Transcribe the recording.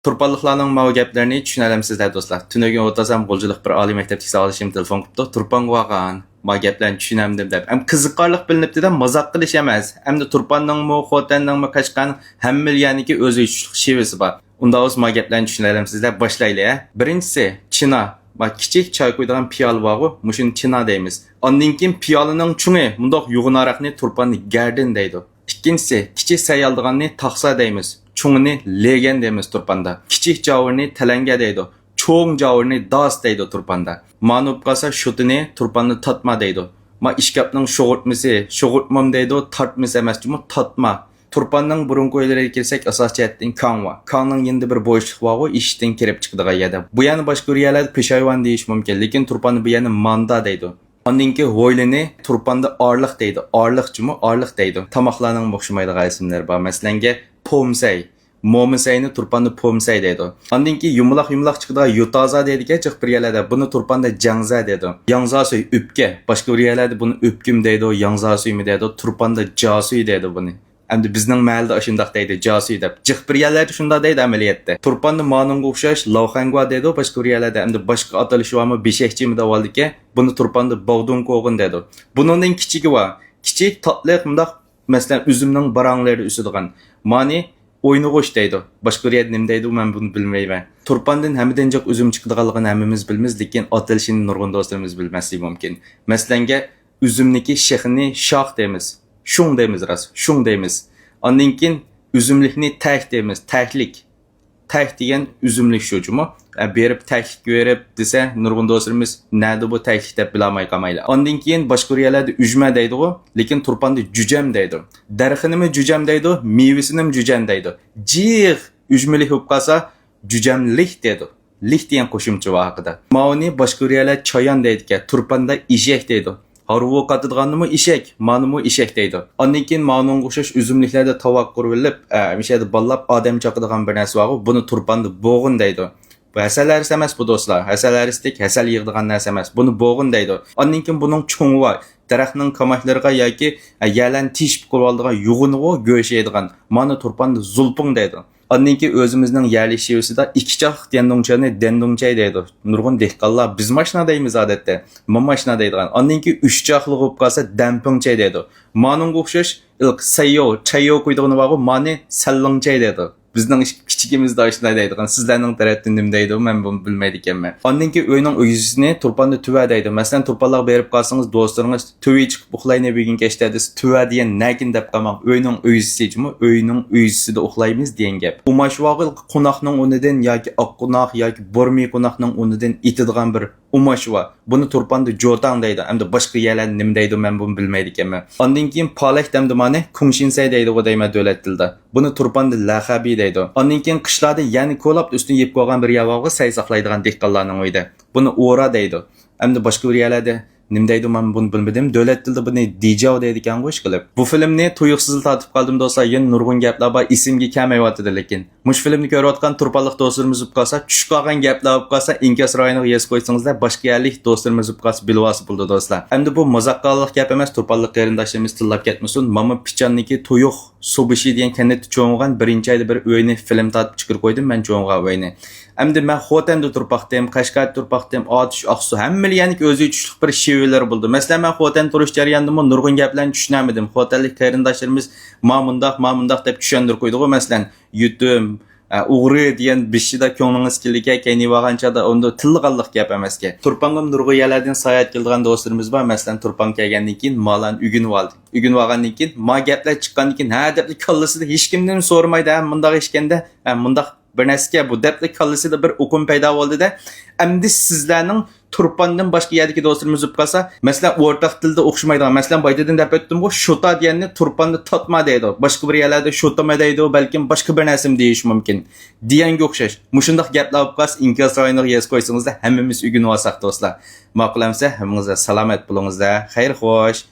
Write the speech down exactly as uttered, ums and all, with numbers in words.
تۇرپانلىقلارنىڭ ماۋۇ گەپلىرىنى چۈشىنەلەمسىز دەپ دوستلار. تۈنۈگۈن ئولتۇرسام غۇلجىلىق بىر ئالىي مەكتەپتىكى ساۋاقدىشىم تېلېفون قىپتۇ. تۇرپانغا بارغان، ما گەپلەرنى چۈشىنەمدىم دەپ. ئەم قىزىقارلىق بىلىنىپتىدە، مازاق قىلىش ئەمەس. ئەمدى تۇرپاننىڭمۇ، خوتەننىڭمۇ، قەشقەرنىڭ ھەممىلا يەرنىڭكى ئۆزىگە چۈشلۈك شېۋىسى بار. ئۇنداق بولسا ما گەپلەرنى چۈشىنەلەمسىز دەپ باشلايلى ھە. بىرىنچىسى، چىنا. ما كىچىك چاي قۇيىدىغان پىيالە بارغۇ، مۇشۇنى چىنا دەيمىز. ئاندىن كېيىن پىيالىنىڭ چوڭى، مۇنداق يۇغىناراقنى تۇرپاندا گەردىن دەيدۇ. ئىككىنچىسى، كىچىك سەي ئالىدىغاننى تاخسا دەيمىز، چوڭىنى لېگەن دەيمىز تۇرپاندا. كىچىك جاۋۇرنى تەلەڭگە دەيدۇ، چوڭ جاۋۇرنى داس دەيدۇ تۇرپاندا. مانى بولۇپ قالسا شۇتىنى تۇرپاندا تاتما دەيدۇ. ما ئىشكاپنىڭ شوغۇرتمىسى، شوغۇرتمام دەيدۇ، تارتمىسى ئەمەس جۇمۇ، تاتما. تۇرپاننىڭ بۇرۇنقى ئۆيلىرىگە كىرسەك، ئاساسىي جەھەتتىن كاڭ بار. كاڭنىڭ يېنىدا بىر بوشلۇق بارغۇ، ئىشىكتىن كىرىپ چىقىدىغان يەردە. بۇ يەرنى باشقا بىر يەرلەردە پېشايۋان دېيىش مۇمكىن، لېكىن تۇرپاندا بۇ يەرنى ماندا دەيدۇ. ئاندىن كېيىن ھويلىنى تۇرپاندا ئارلىق دەيدۇ. ئارلىق جۇمۇ، ئارلىق دەيدۇ. تاماقلارنىڭمۇ ئوخشىمايدىغان ئىسىملىرى بار. مەسىلەنگە، پومسەي. مومىسەينى تۇرپاندا پومسەي دەيدۇ. ئاندىن كېيىن يۇمىلاق يۇمىلاق چىقىدىغان يوتازا دەيدىكەن، جىق بىر يەرلەردە. بۇنى تۇرپاندا جەڭزە دەيدۇ. ياڭزاسۈي، ئۆپكە. باشقا بىر يەرلەردە بۇنى ئۆپكىمۇ دەيدۇ، ياڭزاسۈيمۇ دەيدۇ. تۇرپاندا جاسۈي دەيدۇ بۇنى. ئەمدى بىزنىڭ مەھەللىدە ئاشۇنداق دەيدۇ، جاسۈي دەپ. جىق بىر يەرلەردە شۇنداق دەيدۇ ئەمەلىيەتتە. تۇرپاندا مانىڭغا ئوخشاش لاۋخەنگۇا دەيدۇ، باشقا بىر يەرلەردە. ئەمدى باشقا ئاتىلىشى بارمۇ، بېشەكچىمۇ دەۋالىدىكەن. بۇنى تۇرپاندا باۋدۇڭ كوغۇن دەيدۇ. بۇنىڭدىن كىچىكى بار. كىچىك، تاتلىق، مۇنداق، مەسىلەن، ئۈزۈمنىڭ باراڭلىرىدا ئۆسىدىغان. مانى ئوينىغۇچ دەيدۇ. باشقا بىر يەردە نېمە دەيدۇ، مەن بۇنى بىلمەيمەن. تۇرپاندىن ھەممىدىن جىق ئۈزۈم چىقىدىغانلىقىنى ھەممىمىز بىلىمىز، لېكىن ئاتىلىشىنى نۇرغۇن دوستلىرىمىز بىلمەسلىكى مۇمكىن. مەسىلەنگە، ئۈزۈمنىكى شېخىنى شاخ دەيمىز. شۇڭ دەيمىز راست، شۇڭ دەيمىز. ئاندىن كېيىن ئۈزۈملۈكنى تەك دەيمىز، تەكلىك. تەك دېگەن ئۈزۈملۈك شۇ جۇمۇ. ئە، بېرىپ تەكلىك بېرىپ دېسە، نۇرغۇن دوستلىرىمىز، «نەدە بۇ تەكلىك؟» دەپ بىلالماي قالمايلى. ئاندىن كېيىن باشقا بىر يەرلەردە ئۈجمە دەيدىغۇ، لېكىن تۇرپاندا جۈجەم دەيدۇ. دەرىخىنىمۇ جۈجەم دەيدۇ، مېۋىسىنىمۇ جۈجەم دەيدۇ. جىق ئۈجمىلىك بولۇپ قالسا، جۈجەملىك دەيدۇ. لىك دېگەن قوشۇمچە بار ھەققىدە. ماۋۇنى باشقا بىر يەرلەر چايان دەيدىكەن، تۇرپاندا ئېشەك دەيدۇ. ھارۋۇ قاتىدىغاننىمۇ ئېشەك، مانىمۇ ئېشەك دەيدۇ. ئاندىن كېيىن مانىڭغا ئوخشاش ئۈزۈملۈكلەردە تاۋاق قۇرۇۋېلىپ، ئە، مۇشۇ يەردە باللاپ ئادەم چاقىدىغان بىر نەرسە بارغۇ، بۇنى تۇرپاندا بوغۇن دەيدۇ. بۇ ھەسەل ھەرىسى ئەمەس بۇ دوستلار، ھەسەل ھەرىسىدەك ھەسەل يىغىدىغان نەرسە ئەمەس، بۇنى بوغۇن دەيدۇ. ئاندىن كېيىن بۇنىڭ چوڭى بار، دەرەخنىڭ كاماكلىرىغا ياكى، ئە، يەرلەرنى تېشىپ قۇرۇۋالىدىغان يۇغىنىغۇ، گۆش يەيدىغان، مانى تۇرپاندا زۇلپۇڭ دەيدۇ. ئاندىن كېيىن ئۆزىمىزنىڭ يەرلىك شېۋىسىدا ئىككى چاقلىق دەندۇڭچانى دەندۇڭچەي دەيدۇ. نۇرغۇن دېھقانلار بىز ماشىنا دەيمىز ئادەتتە. ما ماشىنا دەيدىغان. ئاندىن كېيىن ئۈچ چاقلىق بولۇپ قالسا دەمپىڭچەي دەيدۇ. مانىڭغا ئوخشاش ئىلقى سەييو، چەييو قويىدىغىنى بارغۇ، مانى سەللىڭچەي دەيدۇ. بىزنىڭ كىچىكىمىزدە ئاشۇنداق دەيدىغان. سىزلەرنىڭ تەرەپتىن نېمە دەيدۇ، مەن بۇنى بىلمەيدىكەنمەن. ئاندىن كېيىن ئۆينىڭ ئۆگزىسىنى تۇرپاندا تۈۋە دەيدۇ. مەسىلەن، تۇرپانلارغا بېرىپ قالسىڭىز، دوستلىرىڭىز تۈۋىگە چىقىپ ئۇخلايلى بۈگۈن كەچتە دېسە، تۈۋە دېگەن نەگىن دەپ قالماڭ. ئۆينىڭ ئۆگزىسى جۇمۇ، ئۆينىڭ ئۆگزىسىدە ئۇخلايمىز دېگەن گەپ. ئۇماش ۋاغىل قوناقنىڭ ئۇنىدىن ياكى ئاق قوناق ياكى بۇرمى قوناقنىڭ ئۇنىدىن ئېتىدىغان بىر ئۇماش ۋا. بۇنى تۇرپاندا جوتاڭ دەيدۇ. ئەمدى باشقا يەرلەردە نېمە دەيدۇ، مەن بۇنى بىلمەيدىكەنمەن. ئاندىن كېيىن پالەك دەمدى مانى، كۇڭشىنسەي دەيدىغۇ دەيمەن دۆلەت تىلىدا. بۇنى تۇرپاندا لەخەبى دەيدۇ. ئاندىن كېيىن قىشلاردا يەنە كولاپ ئۈستىنى يېپىپ قويغان بىر يەر بارغۇ، سەي ساقلايدىغان دېھقانلارنىڭ ئۆيىدە. بۇنى ئورا دەيدۇ. ئەمدى باشقا بىر يەرلەردە نېمە دەيدۇ، مەن بۇنى بىلمىدىم. دۆلەت تىلىدا بۇنى دىجاۋ دەيدىكەنغۇ ئىشقىلىپ. بۇ فىلىمنى تۇيۇقسىزلا تارتىپ قالدىم دوستلار، يەنە نۇرغۇن گەپلەر بار، ئېسىمگە كەلمەيۋاتىدۇ لېكىن. مۇشۇ فىلىمنى كۆرۈۋاتقان تۇرپانلىق دوستلىرىمىز بولۇپ قالسا، چۈش قالغان گەپلەر بولۇپ قالسا، ئىنكاس رايونىغا يېزىپ قويسىڭىزلەر، باشقا يەرلىك دوستلىرىمىز بولۇپ قالسا، بىلىۋالسا بولىدۇ دوستلار. ئەمدى بۇ مازاق قىلغانلىق گەپ ئەمەس، تۇرپانلىق قېرىنداشلىرىمىز تىللاپ كەتمىسۇن. ماما پىچاننىكى تۇيۇق سۇبىشى دېگەن كەنتتە چوڭىغان، بىرىنچى ئايدا بىر ئۆينى فىلىم تارتىپ چىقىرىپ قويدۇم مەن چوڭىغان ئۆينى. ئەمدى مەن خوتەندە تۇرۇپ باقتىم، قەشقەردە تۇرۇپ باقتىم، ئاتۇش، ئاقسۇ، ھەممىلا يەرنىڭكى ئۆزىگە چۈشلۈك بىر شېۋىلىرى بولىدۇ. مەسىلەن، مەن خوتەندە تۇرۇش جەريانىدىمۇ نۇرغۇن گەپلەرنى چۈشىنەلمىدىم. خوتەنلىك قېرىنداشلىرىمىز ما مۇنداق، ما مۇنداق دەپ چۈشەندۈرۈپ قويدىغۇ، مەسىلەن، يېتىم، ئە، ئوغرى دېگەن بېشىدا كۆڭلىڭىز كېلىدىكەن، كەينى بارغان چاغدا ئۇندا تىللىغانلىق گەپ ئەمەسكەن. تۇرپانغا نۇرغۇن يەرلەردىن ساياھەت كېلىدىغان دوستلىرىمىز بار. مەسىلەن، تۇرپانغا كەلگەندىن كېيىن مالارنى ئۆگىنىۋالدى. ئۆگىنىۋالغاندىن كېيىن ما گەپلەر چىققاندىن كېيىن، ھە دەپلا كاللىسىدا ھېچكىمدىن سورىمايدۇ، ھە مۇنداق ئىشكەندە، ھە مۇنداق بىر نەرسىكەن بۇ دەپلا كاللىسىدا بىر ئۇقۇم پەيدا بولدىدە، ئەمدى سىزلەرنىڭ تۇرپاندىن باشقا يەردىكى دوستلىرىمىز بولۇپ قالسا، مەسىلەن، ئورتاق تىلدا ئوخشىمايدىغان، مەسىلەن، بايىتىدىن دەپ ئۆتتۈمغۇ، شوتا دېگەننى تۇرپاندا تاتما دەيدۇ، باشقا بىر يەرلەردە شوتىما دەيدۇ، بەلكىم باشقا بىر نەرسىمۇ دېيىشى مۇمكىن دېگەنگە ئوخشاش. مۇشۇنداق گەپلەر بولۇپ قالسا، ئىنكاس رايونىغا يېزىپ قويسىڭىزلار، ھەممىمىز ئۆگىنىۋالساق دوستلار. ماقۇل ئەمسە، ھەممىڭىزگە سالامەت بولۇڭىزلار. خەير خوش.